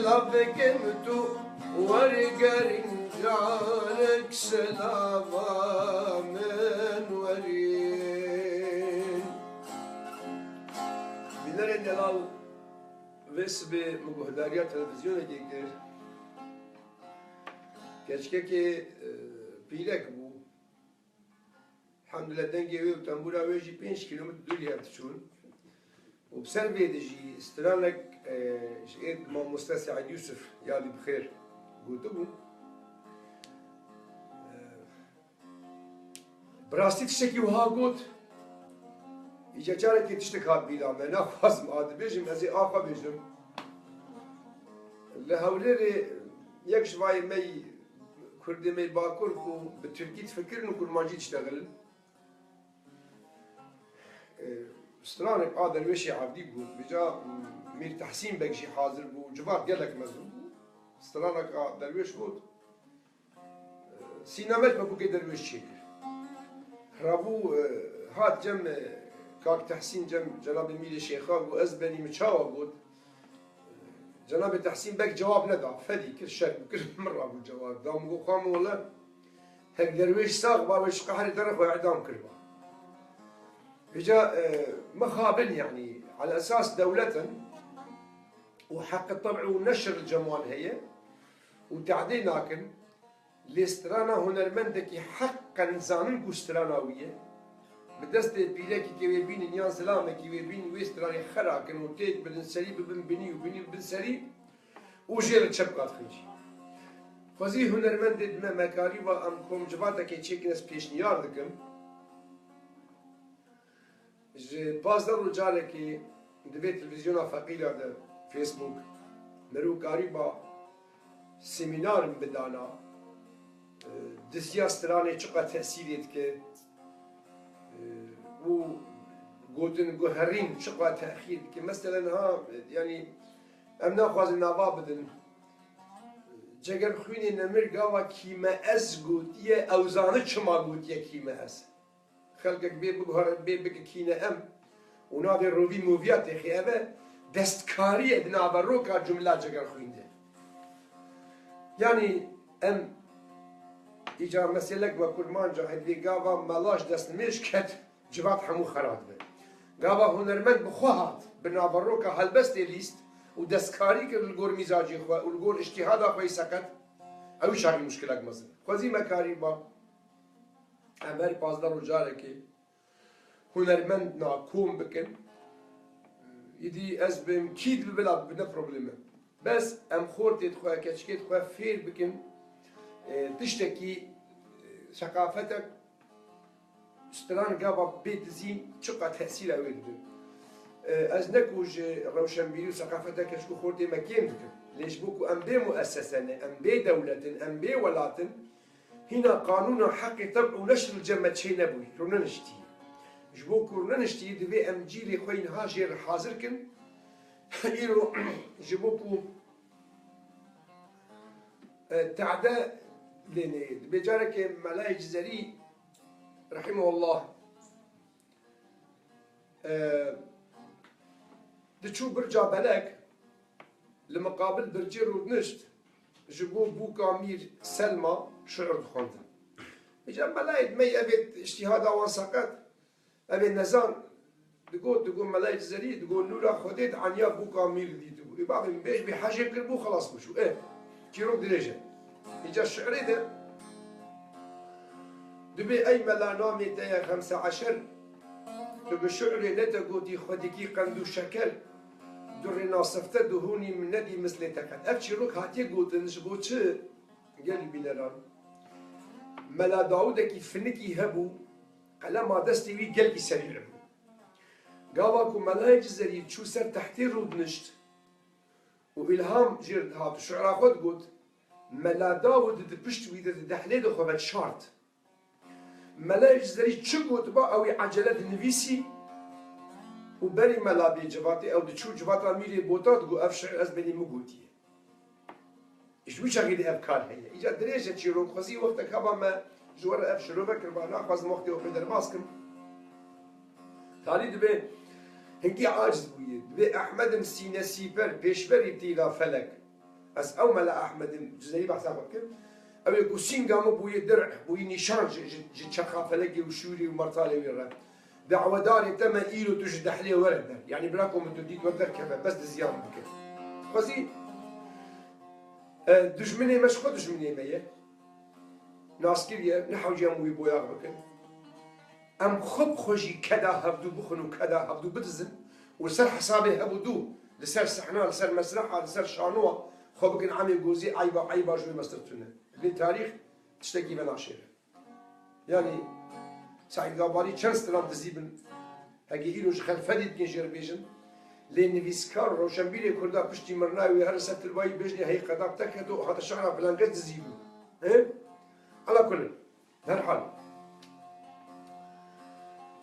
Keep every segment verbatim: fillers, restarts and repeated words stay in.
Lavekê min tu wergerin, carek selava min werin. Bînerên delal, vê sibê min guhdariya televîzyonekê kir. Keçikekê, e, pîrek bû. Elhamdulillah, dengê wê û tembûra wê jî pênc kîlometr dûrî hev diçûn. Û bi ser vê de jî stranek, e, ji êd mamoste Seîd Yûsif, yadî bi xêr, gotibû. E, bi rastî tiştekî wiha got, îca carekê tiştek hat bîra me, naxwazim a dibêjim, ez ê a xwe bêjim. Li Hewlêrê yek ji vayê me yî, Kurdê me yî Bakur ku bi Tirkî difikirin û Kurmancî diştexilin. E, stranek a derwêşê Evdî got. Vêca, m, Mîr Tehsîn Beg jî hazir bû. Civat gelek mezin bû. Stranek a derwêş got. E, Sîna me ji pepûkê derwêş çêkir. Rabû, e, hat cem, e, Kak Tehsîn, cem Cenabê Mîrê Şêxa got, ez benî, min çawa got? Cenabê Tehsîn Beg cewab neda. Fedî kir, şerm kir, min rabû cewab da. Min got, xwe min wele, hek derwêş sax ba, wê ji qehrê te re xwe îdam kiriba. Vêca, e, mixabin, yanî, ala esas dewlet in û heqê tebî û neşr li cem wan heye û tehdê nakin. Lê strana hunermendekî heqen zanin ku strana wî ye. Bi destê pîrekî ke wê bînin yan zilamekî wê bînin, wê stranê xera kin û têk bidin serî, bibin binî û binî bibin serî û jê re çepka dixin jî. Xwezî hunermendê dime me karî va em komcivatekê çêkin, ez pêşniyar dikim. Ji pazdeh roj carekê di vê televîzyona feqîra de, Facebook, meriv karîba semînar bidana, e, diziya stranê çiqa tesîrê dike, e, û gotin guherîn çiqa texîr dike. Meselen ha, yanî em naxwazin nava bidin. Cegerxwînê nemir gava kî me ez gotiye, ew zane çima gotiye kî me ez. Xelkek bê biguhere, bê bike kîne em û navê rovî movîya têxê ev e, destkarî ye di naveroka cumla Cegerxwîn de. Yanî em îcar meselek me kurmanca hevdê gava mela ji destnimêj ket, civat hemû xera dibe. Gava hunermend bi xwe hat, bi naveroka helbestê lîst û destkarî kir li gor mîzacê xwe û li gor îctîhada xwe yî seqet, ew çaxî muşkilek mezin e. Xwezî me karî ba. Em her pazdeh roj carekê hunermend na kom bikin. Îdî ez bim, kî dibe bila bibe ne probleme. Bes em xortê xwe, keçikê xwe fêr bikin, e, tiştekî, e, seqafetek stran gava bê dizîn çiqa tesîra wê dibe. E, ez ne ku ji rewşenbîrî û seqafeta keçik û xortê me kêm dikim. Lê ji bo ku em bê muessese ne, em bê dewlet in, em bê welat in, Hîna qanûna heqê tebî û neşr li cem me çênebûyî, rûneniştî. Ji bo ku rûneniştî, divê em cîlê xwe yî niha jê re hazir kin. Îro ji bo ku, e, tehde lê neyê. Dibê carekê Melayê Cizerî, rahimehullah, e, diçû birca belek, li miqabil bircê rûdinişt, ji bo bûka Mîr Selma şiir dixwendin. Îca melayê me yî evê îctîhada wan seqet, evê nezan, digot, digot melayê Cizerî, digot nûra Xwedê di eniya bûka Mîr dîtibû. Ê bavê min bêj bê hejê kiribû, xelas bû çû. Ê, çîrok dirêj e. Îca şiirê de dibê ey mela namê te ye Xemse Eşer, tu bi şiirê ne te gotî xwe dikî qend û şeker, durê nasifte dihûnî min nedî mislê te qet. Ev çîrok hatiye gotin ji bo çi? Gelî bîneran. Mela Dawudekî finikî hebû, qelema destê wî gelkî serî bû. Gava ku Melayê Cizerî çû ser tehtê rûdinişt û îlham jê re dihat û şiira xwe digot, Mela Dawud di pişt wî de di dehlê de xwe vedişart. Melayê Cizerî çi gotiba, ew ê ecele dinivîsî û berî mela bê civatê, ew diçû civata Mîrê Bota digot, ev şiir ez benî min gotiye. Ji wî çaxî de ev kar heye. Îca dirêj e çîrok, xwezî wextek heba me ji we re ev şirove kiriba, naxwazim wextê we pê derbas kim. Talî dibê hingî aciz bûye. Dibê Ehmedim sîne sîper, pêşberî tîla felek. Ez ew Mela Ehmedê Cizîrî behsa xwe dikim. Ew ê ku sînga min bûye dirh, bûye nîşan ji, ji, ji çerxa felekê û şûrê û mertalê wî re. Dawedarê te me îro tu ji dehlê were der. Yanî bila ku min tu dît we derkeve, bes diziya min bike. Xwezî, e, dijminê me ji xwe dijminê me ye. Naskir ye, ne hewce em wî boyax bikin. Em xwe bi xwe jî keda hevdû bixwin û keda hevdû bidizin û li ser hesabê hev û dû, li ser sehna, li ser mesreha, li ser şanowa xwe bikin emê gozî, eyba, eyba ji wê mestir tune. Lê tarîx tiştekî venaşêre. Yanî Seîd Gabarî çend stilan dizî bin. Heke îro ji xelfedî dikin jê re bêjin. Lê nivîskar, roşenbîrê Kurda piştî mirina wî her li ser tilbayî bêjinê hey qedap te keto û hate şara filan kes dizî bû. He? Ala kulin. Her hal.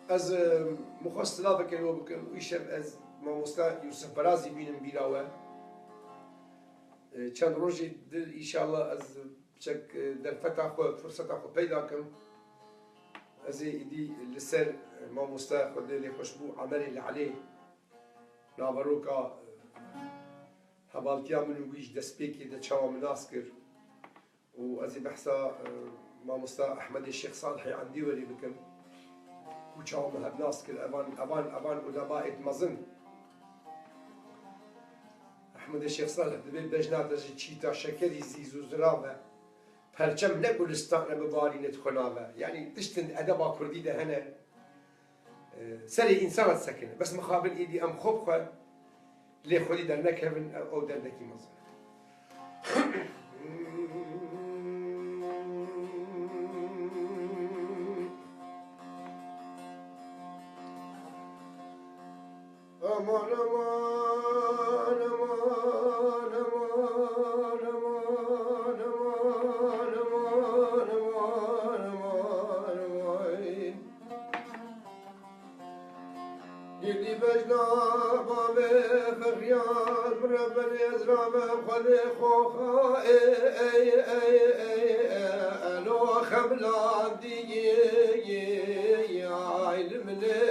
Ez, e, min xwest silaveke li we bikim û îşev ez mamosta Yûsif Berazî bînim bîra we. E, çend rojê dir, înşallah ez çek, e, derfeta xwe, firseta xwe peyda kim. Ez ê îdî li ser, e, mamosta Xwedê lê xweş bû, Emerê Lelê, naveroka, e, hevaltiya min û wî ji destpêkê de çawa min nas kir. Û ez ê behsa, e, mamosta Ehmedê Şêx Salihê Endîwerî bikim. Ku çawa min hev nas kir, evan, evan, evan ulemaêt mezin. Ehmedê Şêx Salih dibê bejna te ji çîta şekerî zîz û zirav e. Perçem ne gulistan e bibarîne di xwe nave. Yanî tiştin edeba kurdî de hene. Serê însana disekine. Bes mixabin êdî em xwe bi xwe lê xwedî dernekevin, ew derdekî mezin e. Aman, aman, aman, aman, aman, aman, aman, aman, aman, aman. Gidî bejna bavê Feryal, min re benê ez rame Xwedê xoxa, ê, ê, ê, ê, ê, elo xemlandî, ay li min ê.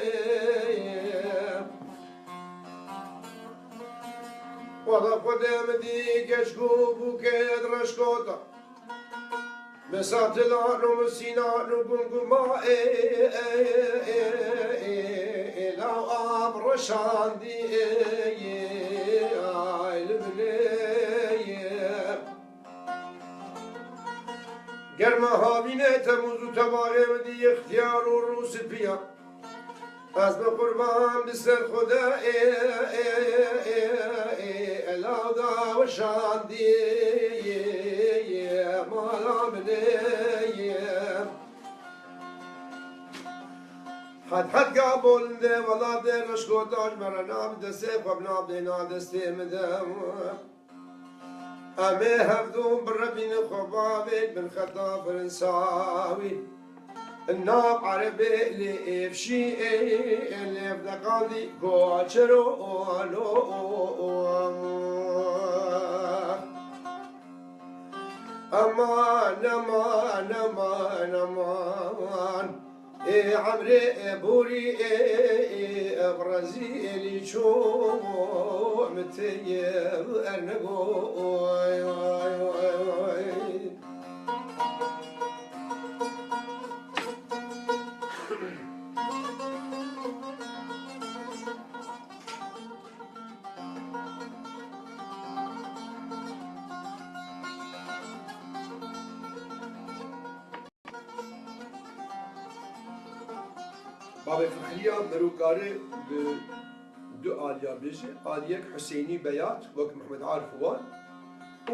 Wala Xwedê min dî keçik û bûkê di reşkota. Min satilan û min sînan û gumguma ê, ê, ê, ê, ê, law av reşandî, ê, ê, ay li min ê, ê. Germa havînê Temûz û tebaxê min dî ixtiyar û rû sipiya. Ez bi qurban bi ser Xuda ê, ê, ê, ê, ê, law da weşandî, ê, ê, mala min ê, ê. Het het ga bolinde welatê reşko tac me re nab destê xwe bi nav dêna destê min de. Em ê hevdû birevînin xwe bavê bin xeta firinsa wî. Nav erebê lê êfşî ê, lêv deqandî goçero alo. Aman, aman, aman, aman. Ê emrê, ê borî, ê, ê, ê, birezî, ê lîço, miteyê, ernego, oy, oy, oy, oy. Bavê Fexriya mero kare bi du aliya bêje, aliyek Husênî Beyat wek Mehmed Arif wan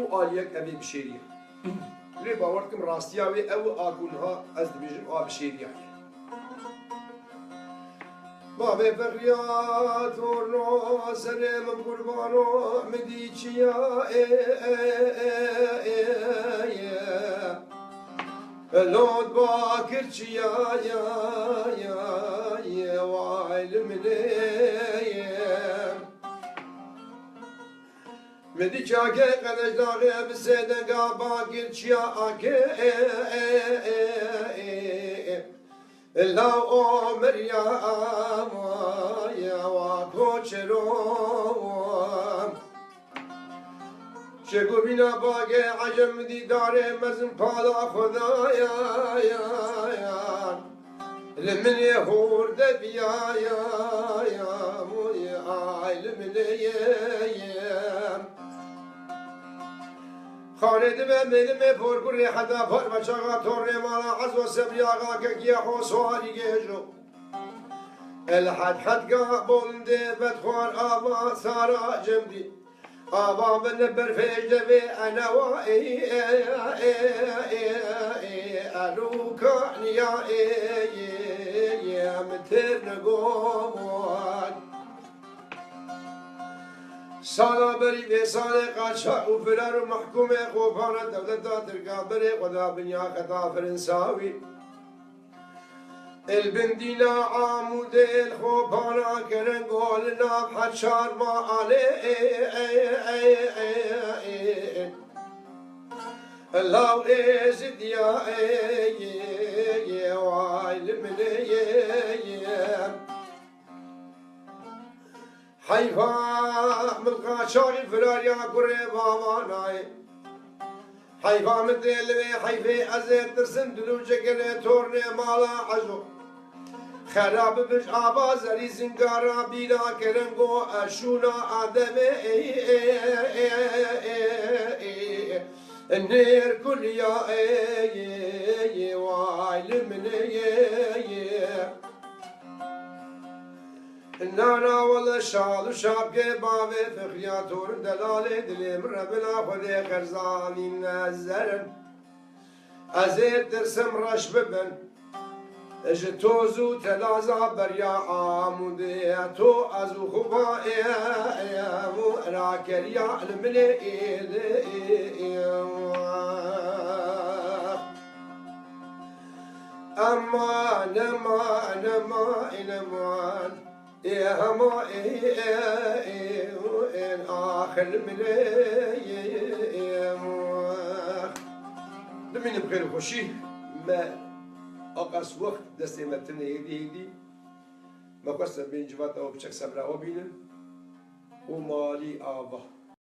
û aliyek ev ê bişêriye. Lê bawer dikim rastiya wê ew a ku niha ez dibêjim a bişêriya ye. Bavê Fexriya torno serê min qurbano min dî çiya ê, ê, ê, ê, ê, ê. Lot bakir çiya ya, ya, ya, way li min ê, ê. Min dî çakê qeleş daxê bi sê denga bakir çiya ake, ê, ê, ê, ê, ê. Law o Meryem, ya wa koçero. Çegovîna bagê ecem dîdarê mezin pala Xwedaya ya, ya. Li min ê hor de biya ya, ya, moyê ay li min ê ye, ye. Xanê dibe mêlimê porgurê heta par ve çaxa tornê mala ezo sebriyaxa kekiye xo suarî gêjo. El het hetka bolindê bedxwar ava sara cemdî. Ava min berfê devê enewa ê, ê, ê, ê, ê, ê, elûka niya ê, ê, ê, em têr negoman. Sala berî vê salê qaçax û firar û mehkûmê xopana dewleta Tirka berê xwe da binya xeta Firinsawi. El bindîna Amûdê el xopana kerengol nav heçar ma alê ê, ê, ê, ê, ê, ê. Law ê zidiya ê, ê, ê, way li min ê, ê, ê. Heyfa min qaçaxî firariya kurê bavanayê. Heyfa min tê li vê heyfê ez ê tirsim dilû çekirê tornê mala ezo. Xera bibij ava zerî zingara bîra kirin go eşûna ademê ê, ê, ê, ê, ê, ê, nêr kuliya ê, ê, ê, way li min ê, ê, ê. Nana wele şal û şapkê bavê Fixriya Torin delalê dilê min Rebina Xwedê qerzanîn ez zerin. Ez ê tirsim reş bibin. Ji toz û telaza beriya Amûdê to ez û xuba ê, ê, û rakeriya li milê êdê ê, ê, ê. Eman, eman, eman, eman. Ê hema ê, ê, ê, ê, axir min ê, ê, ê, ê. Bimînin bi xêr û xweşî. Me aqas wext destê me tine hêdî hêdî. Me xwest em bên civata we biçek sebra we bînin. Û malî ava.